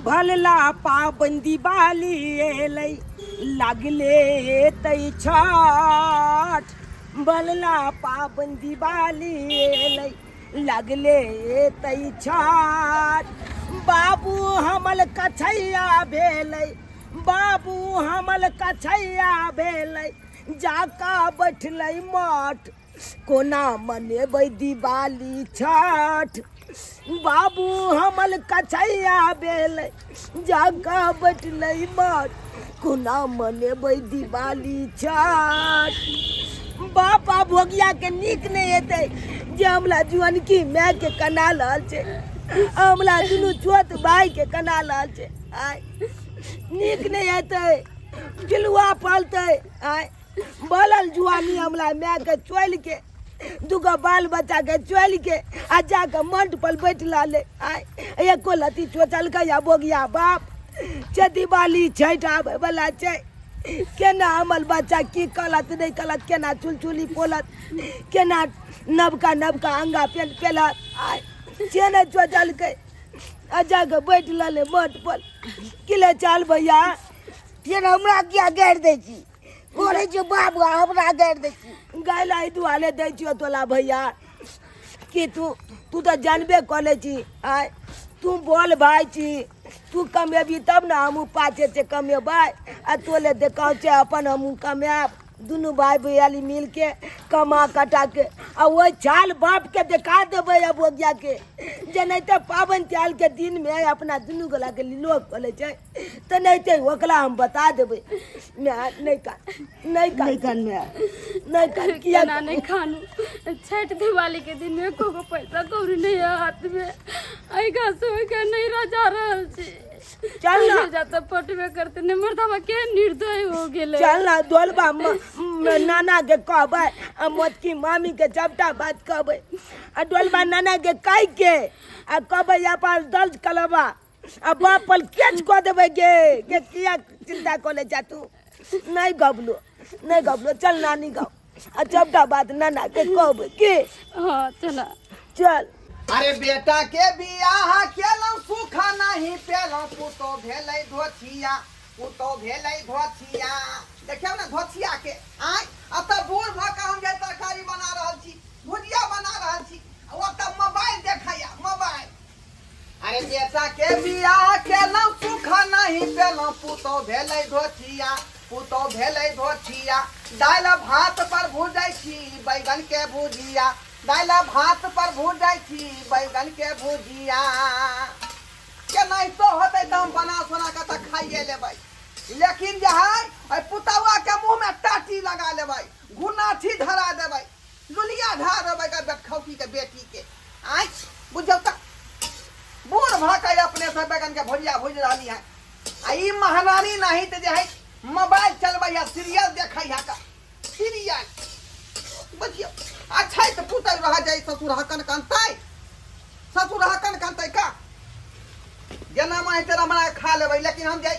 भलला पाबनि दिवाली एलै लागले एतै छठ। भलला पाबनि दिवाली एलै लागले एतै छठ। बाबू हमल कछैया भेलै, बाबू हमल कछैया भेलै, जाका बैठलै मठ। कोना मनेबै दिवाली छठ? बाबू हमल कछैया भेलै, जाका बैठलै मठ। कोना मनेबै दिवाली छठ? बापा भोगिया के नीक नहि हेतै जे हमरा जुअनकी माय के कना रहल छै, हमरा दुनू छोट भाय के कना रहल छै। आय नीक नहि हेतै, पिलुआ पलतै। आय बोलल जुआनी हमरा माय के चोलि के दूगो बाल बच्चा के चोलि के आ जाके मंट पर बैठ रहलै। आय एको लत्ती चोचलकै आ बोगिया बाप छै। दिवाली छठि आबै वाला छै, केना हमर बच्चा की कहलत नहि कहलत, केना चुलचुली पोलत, केना नवका नवका अंगा पेन पेलत। आय से नहि चोचलकै आ जाके बैठ रहलै मठ पर। की ले चाल भैया? फेर हमरा किया गारि दै छी? बोलै छियौ बाबू, हमरा गारि दै छी? गारि एहि दुआरे दै छियौ तोला भैया कि तू तू तऽ जानबे कऽ लै छी। आय तू बोल भाय छी, तू कमेबी तब ने हमहूँ पाछे से कमेबै। आ तोले देखा छै अपन हमहूँ कमायब, दुनू भाय भैयाली मिलके कमा कटा के आ ओहि चाल बाप के देखा देबै अब ओगिया के। जेनाहिते पाबनि तिहार के दिन में अपना दुनू गोला के लीलो खोलै छै तेनाहिते ओकरा हम बता देबै। माय नहि कान, नहि कान, नहि कान माय, नहि कान। किया केना नहि खानू? छठि दिवाली के दिन में एको गो पैसा कौड़ी नहीं है हाथ में। एहि घास ओहि के नहीं रह जा रहल छी। चल ना। जाता पटबे करते नहीं मर्दावा के निर्दय हो गेले। चल ना दोलबा नाना के कहबै आ मोटकी मामी के सबटा बात कहबै आ डोलबा नाना के कहि के आ कहबै अपन दर्ज कलबा आ बाप पर केच कऽ देबै गे गे। किया चिंता कऽ ले जा तू? नहि गबलो, नहि गबलो। चल नानी गाँव आ सबटा बात नाना के कहबै के। हाँ चला चल। अरे बेटा के बियाह केलहुँ सुख नहीं पेलहुँ, पुतो भेलै धोथिया, पुतो भेलै धोथिया। देखियौ ने धोथिया के। आँय एतऽ बूढ़ भऽ कऽ हम जे तरकारी बना रहल छी, भुजिया बना रहल छी, आ ओतऽ मोबाइल देखैया मोबाइल। अरे बेटा के बियाह केलहुँ सुख नहीं पेलहुँ, पुतो भेलै धोथिया, पुतो भेलै धोथिया। दालि भात पर भुजै छी बैगन के भुजिया, दालि भात पर भुजै छी बैगन के भुजिया। केनाहितो होतै तऽ हम बना सोना कऽ तऽ खाइए लेबै, लेकिन जे है एहि पुतौआ के मुँह में टाटी लगा लेबै, घुनाठी धरा देबै, लुलिया ढा देबै गे बेटखौकी के बेटी के। आँय बुझौ तऽ बूढ़ भऽ कऽ अपने से बैगन के भुजिया भुजि रहली है आ ई महारानी नहीं तऽ जे है मोबाइल चलबै है, सीरियल देखै है का सीरियल। बुझियौ अच्छा तऽ पुतहु रह जाइ ससुर हकन कनतै, ससुर हकन कनतै का जेना मन हेतै हमरा खा लेबै, लेकिन हम जाइ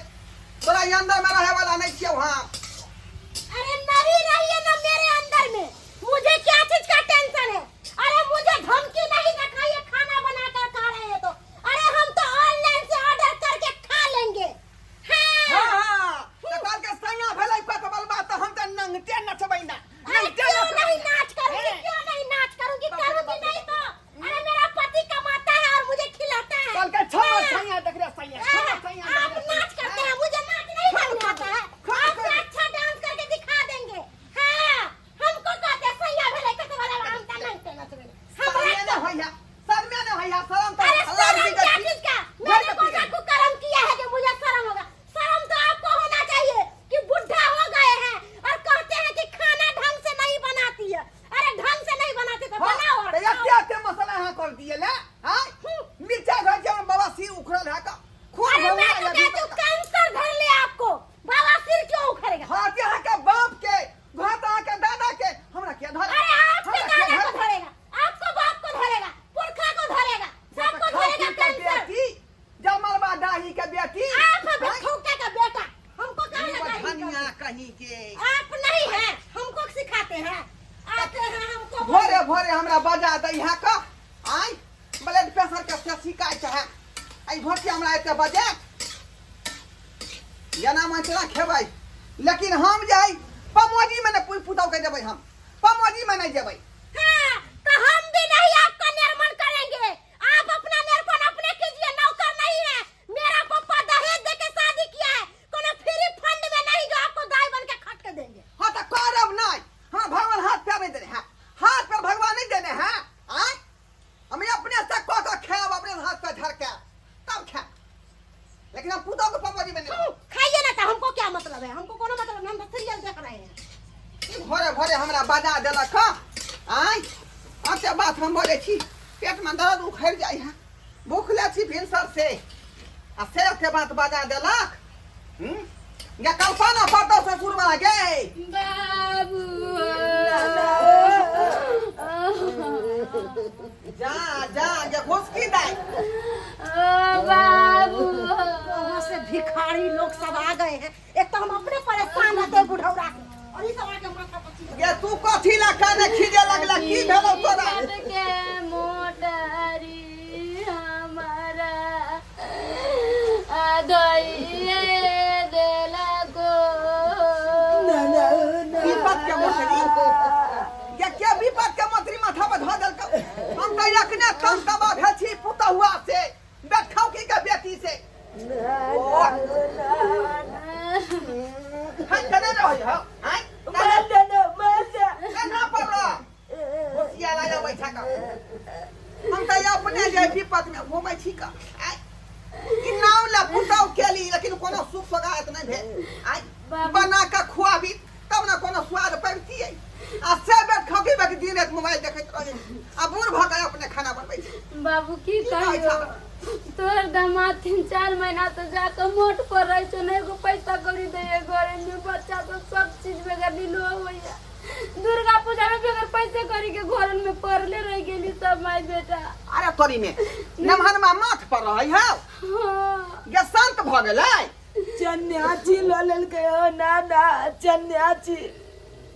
तोरा ई अंदर में रहे वाला नहीं छियौ हम। अरे नहीं रही है ना मेरे अंदर में, मुझे क्या चीज का टेंशन है? अरे मुझे धमकी नहीं दिखाइए खाना बना कर खा रहे हैं तो। अरे हम तो ऑनलाइन से ऑर्डर करके खा लेंगे। हाँ। हाँ, हाँ, तो कल के सैया भेलै पतबलबा तऽ हम तऽ नंगटे नचबै ना। अरे नंगटे क्यों नचबै नहीं ना। नाच करूंगी? हैं? क्यों नहीं नाच करूंगी? बाप रे, करूंगी बाप रे, नहीं बाप तो। अरे मेरा पति कमाता है और मुझे खिलाता है। कल के छह हाँ। सैया देख रे सैया, छह हाँ, सैया आप देख रे नाच सैया। करते हैं, मुझे नाच नहीं खा, करने खा, आता है। खा, आपसे खा। अच्छा जेना मन तेना खेबै लेकिन हम जे है पमोजी में नहि पुतहु के देबै हम पमोजी में नहीं जेबै। हाँ, तो हम भी नहीं आपका निर्माण करेंगे। आप अपना निर्माण अपने कीजिए, नौकर नहीं है। मेरा पप्पा दहेज दे के शादी किया है, कोनो फ्री फंड में नहीं जो आपको दाई बन के खट के देंगे। हाँ तो करब नहीं, हाँ भगवान हाथ पे नहीं देने हैं, हाथ पे भगवान नहीं देने हैं। आय हम अपने से कह के खाएब, अपने हाथ पे झड़ के तब खाएब, लेकिन हम पुतोह के पमोजी में नहीं। खाइए ना तो हमको क्या मतलब है, हमको कोनो मतलब नहीं, हम तो सीरियल देख रहे हैं। ई भोरे भोरे हमरा बजा देलक हँ। आँय अच्छा बात हम बोलै छी, पेटमे दर्द उखड़ि जाइ है, भूखले छी भिनसर से आ से के बात बजा देलक। हम्म गे कल्पना पड़तौ ससुर वाला गे। बाबू जा जा गे घुसकी दाइ। ओ बाबू वहाँ से भिखारी लोग सब आ गए हैं, एक तो हम अपने परेशान रहते हैं बुढ़ौरा के, और ये सब आके माथा पची। गे तू कथी ला काने खीजे लगला, की भेलौ तोरा? के मोटरी हमारा धोइए देलको। विपत के मोटरी गे, के विपत के मोटरी माथा पर धऽ देलकौ? हम तऽ अखने तम तबा भेल छी पुतहुआ से, बैठौकी के बेटी से। ओ हम केने रहै हौ? आँय केना पर रह होशिया लाया बैठा कऽ। हम तऽ अपने जे विपत में घूमै छी कऽ। आँय ई नाव ला पुतहु केली, लेकिन कोनो सुख सोगायत नहि भेल। आँय बना कऽ खुआबी तब ने कोनो स्वाद पबितियै, आ से बैठ खौकी बैठ दिन राति मोबाइल देखैत रहै आ बूढ़ भऽ कऽ अपने खाना बनबै छी। बाबू की कहै कहियो, छह? तोहर दामाद 3-4 महीना से जाके मोट पर रहे छौ, नहि एगो पैसा कौड़ी दैये, घरे में बच्चा सब सब चीज बगैर नीलो होइया। दुर्गा पूजा में बगैर पैसे कौड़ी के घर में पड़ले रह गेली सब माय बेटा। अरे तोरी में नमहनमा माथ पर रहै हौ। हाँ। गे शांत भऽ गेलै। चन्याची लऽ लेलकै हो नाना, चन्याची।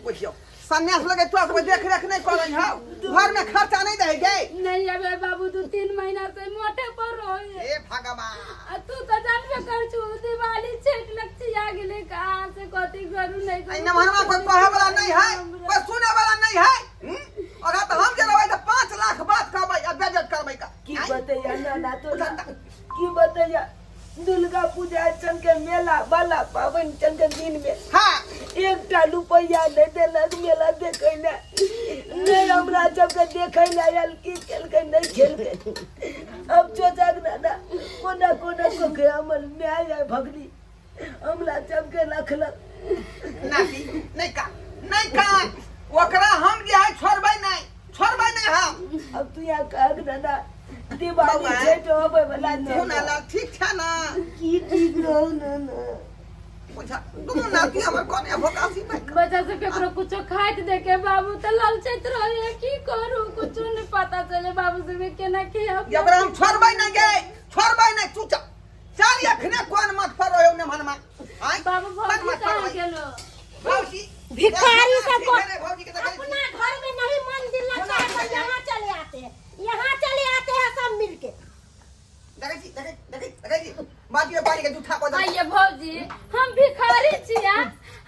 बुझियौ सन्यास लगे तोरा सबके देख रेख नहि करै हौ, घर में खर्चा नहि दै गे। नहीं अबे बाबू, 2-3 महीना से मोटे पर रहे। हे भगवान। आ तू तो जानबे कर छु, दिवाली छठ लग आ गेले, कहाँ से कथी करू नहीं एहि करू। नमहरमा कोई कहे वाला नहीं है, कोई सुने वाला नहीं है। हम्म? ओकरा तऽ हम जे रहबै तऽ 5 लाख बात कहबै आ बेइज्जत करबै का। की बतैया नाना तोरा, की बतैया? दुर्गा पूजा चल के मेला वाला पावन चल के दिन में हाँ एकटा रुपैया नहीं देलक मेला देखे ला नहीं, हमरा सबके देखे ला आयल, की केलकै नहीं खेलकै। अब चोचक नाना कोना कोना कोके हमर माय आय भगनी हमरा सबके रखलक। नाती नहीं का नहीं का, ओकरा हम जे है छोड़बै नहीं, छोड़बै नहीं हम। अब तू यहाँ कहक नाना, दिवाली बौआ। छठ होबै वाला छै। सुना ला ठीक छै ना? की ठीक रहू नाना? बुझा दुनू नाती हमर कोने भोकासी में। बच्चा सब केकरो कुछो खाइत देखे बाबू तो ललचैत रहे, की करू कुछो नहीं पता चले बाबू से भी केना के ये ओकरा हम छोड़बै नहीं गे, छोड़बै नहीं। तू चल चल अखने कोन मत पर रहो ने मनमा। आय बाबू कोन भौजी मत पर कहाँ रहो? गेलो? भौजी भिखारी सबको भौजी के देखै छी। अपना घर में नहीं मन दिल लगता है तो यहाँ चले आते हैं, यहाँ चले आते हैं सब मिलके। देखै छी, देखै देखै देखै छी बाटी में पानी के जूठा कऽ देलकै। आइए भौजी, हम भिखारी छिया,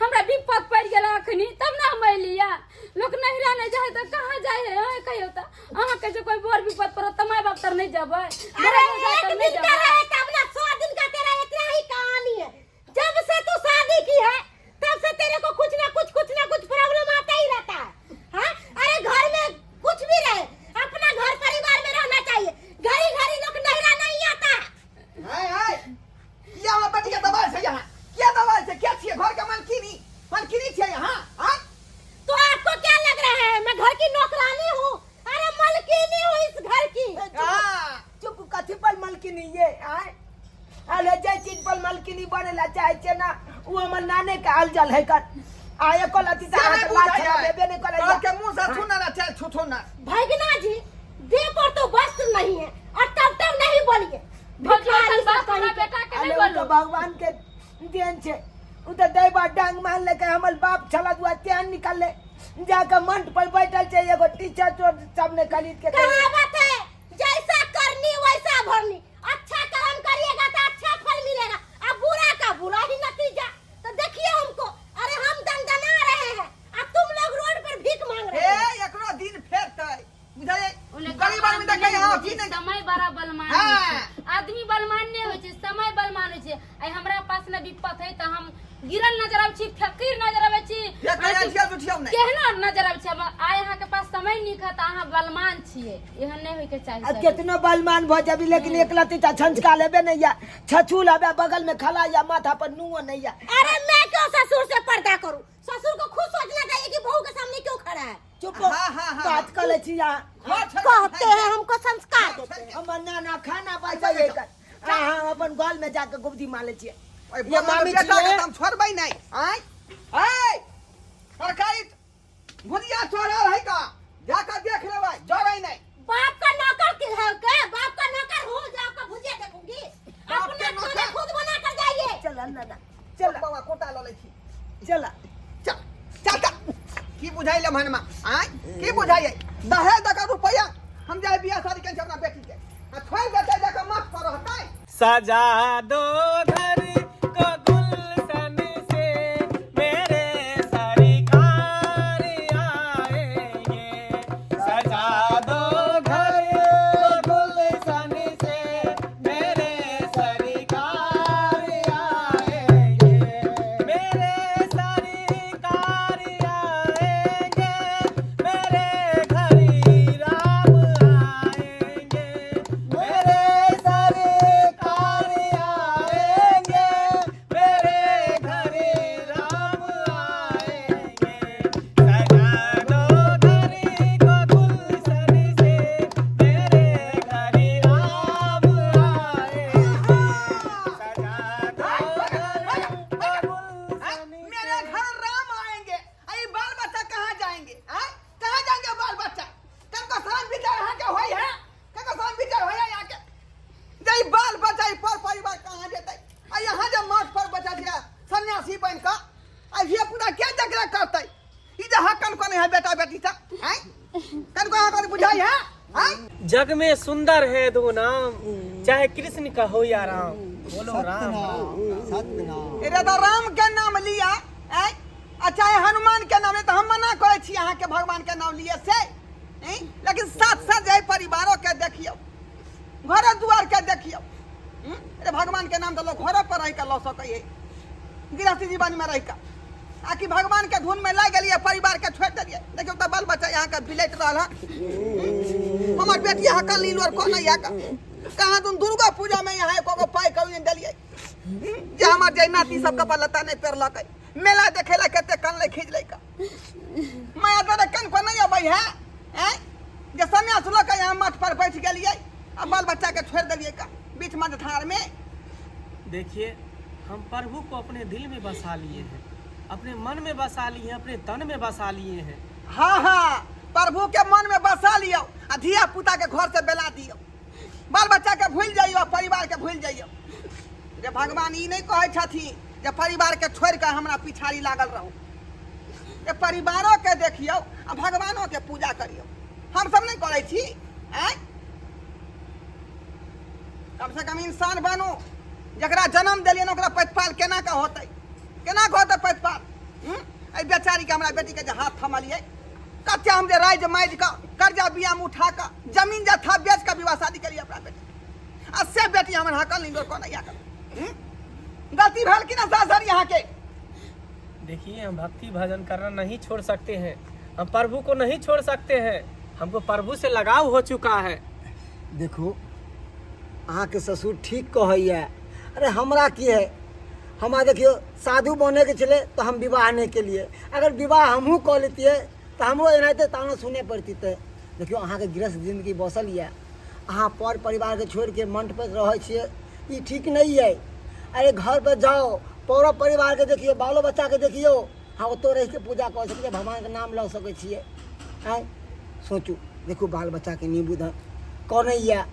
हमरा विपद पड़ गेल अखनी तब ना हम अलिया। लोक नहिरा नहीं जाए तो कहाँ जाए है? अहाँ कहियो तो अहाँ के जे कोई बड़ विपद पड़त तो my बाप तर नहीं जबै। अरे बड़ा एक तर नहीं दिन का जबै। रहे तब ना, 100 दिन का तेरा इतना ही कहानी है। जब से तू शादी की है तब से तेरे को कुछ ना कुछ कुछ ना कुछ प्रॉब्लम आता ही रहता है। हाँ? अरे घर में कुछ भी रहे, अपना घर परिवार में रहना चाहिए। घड़ी घड़ी लोग नहरा नहीं आता है। हाय हाय किया हमरा बेटी के दबाल छै यहाँ, किया दबाल छै? क्या छियै घर के मालकिनी? मालकिनी छियै यहाँ? हाँ तो आपको क्या लग रहा है मैं घर की नौकरानी हूँ? अरे मालकिनी हूँ इस घर की। हाँ। चुप, कथी पर मालकिनी ये आय? अरे जे चीज पर मालकिनी बनेला चाहे छै ना, उ हमर नाने के हाल जल है कर आये को लती से त नहि हाथ लात बुझै छला है। देबे नहीं करे। तोहर के मुंह से छू ना चल छू छू ना। भगना जी देह पर तो वस्त्र नहीं है और तब तब नहीं बोलिए। भौजी भिखारी अखन सब बात हमरा कहीं के। बेटा के अरे नहीं उ बोलू। तो भगवान के देन छै, उ त दैबा डांग मार लेके हमर बाप छला दुआ तेहन निकलले, जाके मंच पर बैठल छै एगो टीचर चोर सब ने खरीद के। कहावत है, जैसा करनी वैसा भरनी। अच्छा कर्म करिएगा तो अच्छा फल मिलेगा, अब बुरा का बुरा ही नतीजा। छियै। आइ हमरा पास ने विपत है तऽ हम गिरल नजर आबै छी, फकीर नजर आबै छी, ये कहिया छियै जुठियौ नहि। केहनो नजर आबै छी। हम आइ अहाँके पास समय नीक है तऽ अहाँ बलमान छियै, एहन नहि होइके चाही। अब केतनो बलमान भऽ जाबी लेकिन एक लत्ती टा छंचका लेबे नहीं या छछू लेबे बगल में खला या माथा पर नुओ नहीं या। अरे मैं क्यों ससुर से पर्दा करूं? ससुर को खुद सोचना चाहिए कि बहू के सामने क्यों खड़ा है। चुप हाँ, हाँ, हाँ, बात कर ले छी यहाँ। घर छोड़ि कऽ कहते भागि हैं हमको संस्कार देते हैं। हमर नाना खाना बनबै है अहाँ अपन गल में जाके गुब्दी मार ले छियै। ओहि ये बौआ मामी बेटा के छियै। तऽ हम छोड़बै नहि। आँय आँय, तरकारी भुजिया चढ़ल है का जाकर देख लेबै, जरै नहि। बाप का नौकर के है के बाप का नौकर हो जाओ का भुजिया देखूंगी। बाप के अपना खाना नौकर। खुद बना कर जाइए। चल नाना चल। बाबा कोटा लऽ लै छी। चल चल चल चल। की बुझाइले मनमा? आँय, की बुझाइए? दहेज दऽ कऽ रुपैआ हम जाय बियाह शादी केने छी अपना बेटी के आ छोड़ि देतै जाकऽ मठ पर रहतै। सजा दो घर को गुलशन से, मेरे सरकार आएंगे। सजा दो घर को गुलशन से, मेरे सरकार आएंगे। मेरे सरकार आएंगे, मेरे घर राम आएंगे। मेरे सरकार आएंगे, मेरे घर राम आएंगे। सजा दो घर को गुलशन से, मेरे घर राम आएंगे। सजा दो घर को गुलशन मेरे घर राम आएंगे। आई बाल बच्चा कहाँ जाएंगे? आय कहाँ जाएंगे बाल बच्चा? कनको शान विचार यहाँ के होई है? कनको शान विचार होई है यहाँ के? जई बाल बच्चा ई पर परिवार कहाँ जेतै? आ यहाँ जे मठ पर बच्चा छै सन्यासी बन कऽ आ धिया पुता के देखरेख करतै? ई जे हक कनको नहीं है बेटा बेटी सब? आय कनको यहाँ कन बुझाई है? आय जग में सुंदर है दो नाम, चाहे कृष्ण का हो या राम। बोलो राम राम। अरे तो राम के नाम लिया आय आ चाहे हनुमान के नाम ले, तऽ हम मना करै छी अहाँके भगवान के नाम लिए से हैं? लेकिन साथ साथ जाहि परिवारो के देखियौ, घरो दुआर के देखियौ। हम्म? अरे भगवान के नाम तऽ लोग घरो पर रहि कऽ लऽ सकै है, गृहस्थी जीवन में रहि कऽ। आ कि भगवान के धुन में लागि गेलियै, परिवार के छोड़ि देलियै। देखियौ तऽ बाल बच्चा अहाँके बिलटि रहल हँ। हमर बेटी अहाँ कल नीलो आओर कोन यहाँ कहाँ तुम दुर्गा पूजा में यहाँ एको गो पाइ कभी नहि देलियै जे हमर जे नाती सब कपड़ा लत्ता नहि पहिरलकै। मेला देखे ला कते कनलै खिजलै का माया तोरा कनको नहि अबै है आँय जे सन्यास लऽ कऽ यहाँ मठ पर बैठ गेलियै आ बाल बच्चा के छोड़ि देलियै का बीच मझधार में। देखिए, हम प्रभु को अपने दिल में बसा लिए हैं, अपने मन में बसा लिए हैं, अपने तन में बसा लिए हैं। हाँ हाँ, प्रभु के मन में बसा लियौ आ धिया पुता के घर से बेला दियौ, बाल बच्चा के भूलि जाइयौ आ परिवार के भूलि जाइयौ। रे भगवान ई नहि कहै छथिन जे परिवार के छोड़ि कऽ हमरा पिछाड़ी लागल रहू। जे परिवारो के देखियौ आ भगवानो के पूजा करियौ। हमसब नहि करै छी। आँय, कम से कम इंसान बनू। जकरा जन्म देलियै ने ओकरा प्रतिपाल केना के होतै? केना के होतै प्रतिपाल? एहि बेचारी के हमरा बेटी के जे हाथ थमलियै, कते हम जे राजि माजि कऽ कर्जा बियाम उठा कऽ जमीन जथा बेच कऽ विवाह शादी केलियै अपना बेटी, आ से बेटी हमर हकल नहीं कोना या गलती भेल कि ना सासर यहाँ के? देखिए, हम भक्ति भजन करना नहीं छोड़ सकते हैं, हम प्रभु को नहीं छोड़ सकते हैं, हमको प्रभु से लगाव हो चुका है। देखू, अहाँके ससुर ठीक कहैया। अरे हमरा की है, हमरा देखियौ साधु बनैके छलै तऽ हम विवाह नहि केलियै। अगर विवाह हमहूँ कऽ लेतियै तऽ हमरो एनाहिते ताना सुनय पड़तितै। देखियौ, अहाँके गृहस्थ जिन्दगी बसल यऽ, अहाँ पर परिवारके छोड़िके मंडपर रहै छियै, ई ठीक नहि अइ। अरे घरपर जाउ, पर परिवारके देखियौ, बालो बच्चाके देखियौ। अहाँ ओतहु रहिके पूजा कऽ सकै छियै, भगवानके नाम लऽ सकै छियै। आँय सोचू, देखू बाल बच्चाके नहि बुझल कनैए,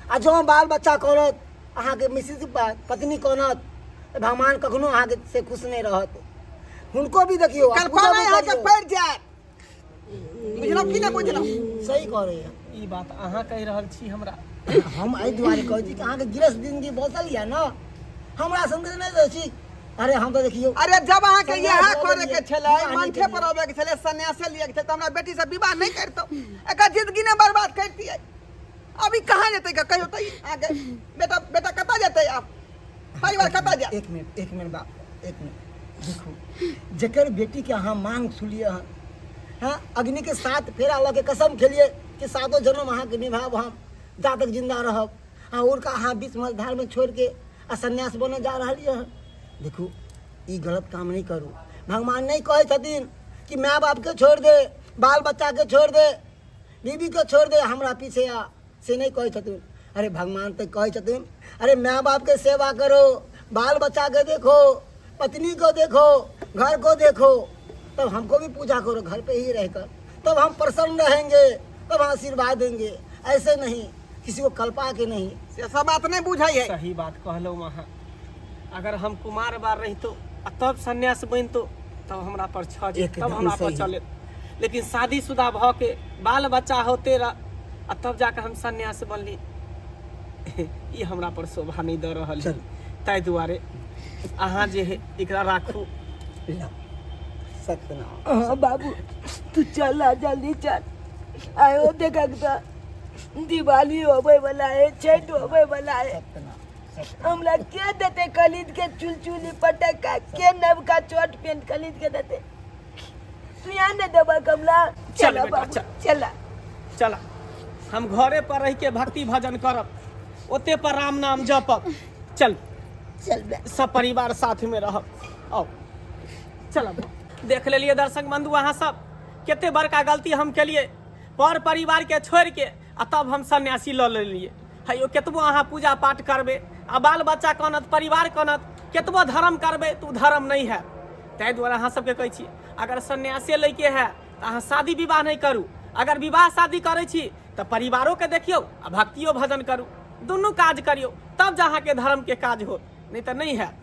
आ जँ बाल बच्चा करत, अहाँके मिसेज पत्नी कानत, भगवान कखनो अहाँके से खुश नहि रहत। हुनको भी देखियौ आ पूजो कल्पना भी अहाँके करियौ। पड़ि जायत, बुझलहुँ कि नहि बुझलहुँ? सही कहै ई बात अहाँ कहि रहल छी हमरा? हम एहि दुआरे कहै छी कि अहाँके गृहस्थ जिन्दगी बसल यऽ ने, हमरा संगे नहि रहै छी। अरे हम तऽ देखियौ, अरे जब अहाँके सन्यास इएह लऽ करे के लेलियै, छलै, विवाह नहि मंठे पर केलियै। अबै के छलै, सन्यासे लिए के छलै, तऽ हमरा बेटी से विवाह नहि करितहुँ, एकर जिंदगी ने बर्बाद करितियै। अभी कहाँ जेतै? कहियो तऽ अहाँके बेटा, बेटा कतऽ जेतै आब? परिवार कतऽ जायत? एक मिनट, एक मिनट बाप, एक मिनट। देखू, जकर बेटी के अहाँ मांग सुलिए हन, हाँ, अग्नि के साथ फेरा लऽ के कसम खेलिए कि सातो जन्म अहाँके निभायब हम, जा तक जिंदा रहब। आ उनका अहाँ बीच मझधार में छोड़ के आ सन्यास बनऽ जा रहलियै हन। देखू, ई गलत काम नहीं करू। भगवान नहीं कहै छथिन कि माय बाप के छोड़ दे, बाल बच्चा के छोड़ दे, बीबी के छोड़ दे, हमरा पीछे आ, से नहीं कहै छथिन। अरे भगवान तो कहै छथिन, अरे माय बाप के सेवा करो, बाल बच्चा के देखो, पत्नी को देखो, घर को देखो, तब हमको भी पूजा करो घर पे ही रहकर, तब हम प्रसन्न रहेंगे, तब आशीर्वाद देंगे। ऐसे नहीं, किसी को कल्पा के नहीं। से सब बात नहीं बुझै है। सही बात कहलहुँ अहाँ। अगर हम कुमार बार रहितो आ तब सन्यास बनितो तब हमरा पर छज, तब एकदम हमरा पर सही। चले, लेकिन शादीशुदा भऽ के बाल बच्चा होते रह आ तब जाके हम सन्यास बनली, ई हमरा पर शोभा नहि दऽ रहल है। चल। ताहि दुआरे अहाँ जे है एकरा राखू। ला, सत्यनाम। हाँ बाबू, तू चल आ, जल्दी चल। आयो देखा तो दिवाली होबे वाला है, छठ होबे वाला है। सत्यनाम, सत्यनाम। हमरा के देते खरीद के चुलचुली पटका, के नवका चोट पेंट खरीद के देते? तू यहाँ नहीं देबा कमला? चल चला बेटा, बाबू, चल। चला। चला, हम घरे पर रह के भक्ति भजन करब, ओते पर राम नाम जपब। चल। चल बे। सब परिवार साथ में रहब। आओ चलब। देख लेलिए दर्शक बंधु अहाँ सब कते बड़का गलती हम केलिए, पर परिवार के छोड़ के आ तब हम सन्यासी लऽ लेलिए। है यो, केतबो अहाँ पूजा पाठ करबै आ बाल बच्चा कानत, परिवार कानत, केतबो धर्म करबै तऽ ओ धर्म नहि हैत। ताहि दुआरे अहाँ सबके कहै छी, अगर सन्यासे लैके है तऽ अहाँ शादी विवाह नहि करू। अगर विवाह शादी करै छी तऽ परिवारोके देखियौ आ भक्तियो भजन करू, दुनू काज करियौ, तब जा अहाँके धर्मके काज होत, नहि तऽ नहि हैत।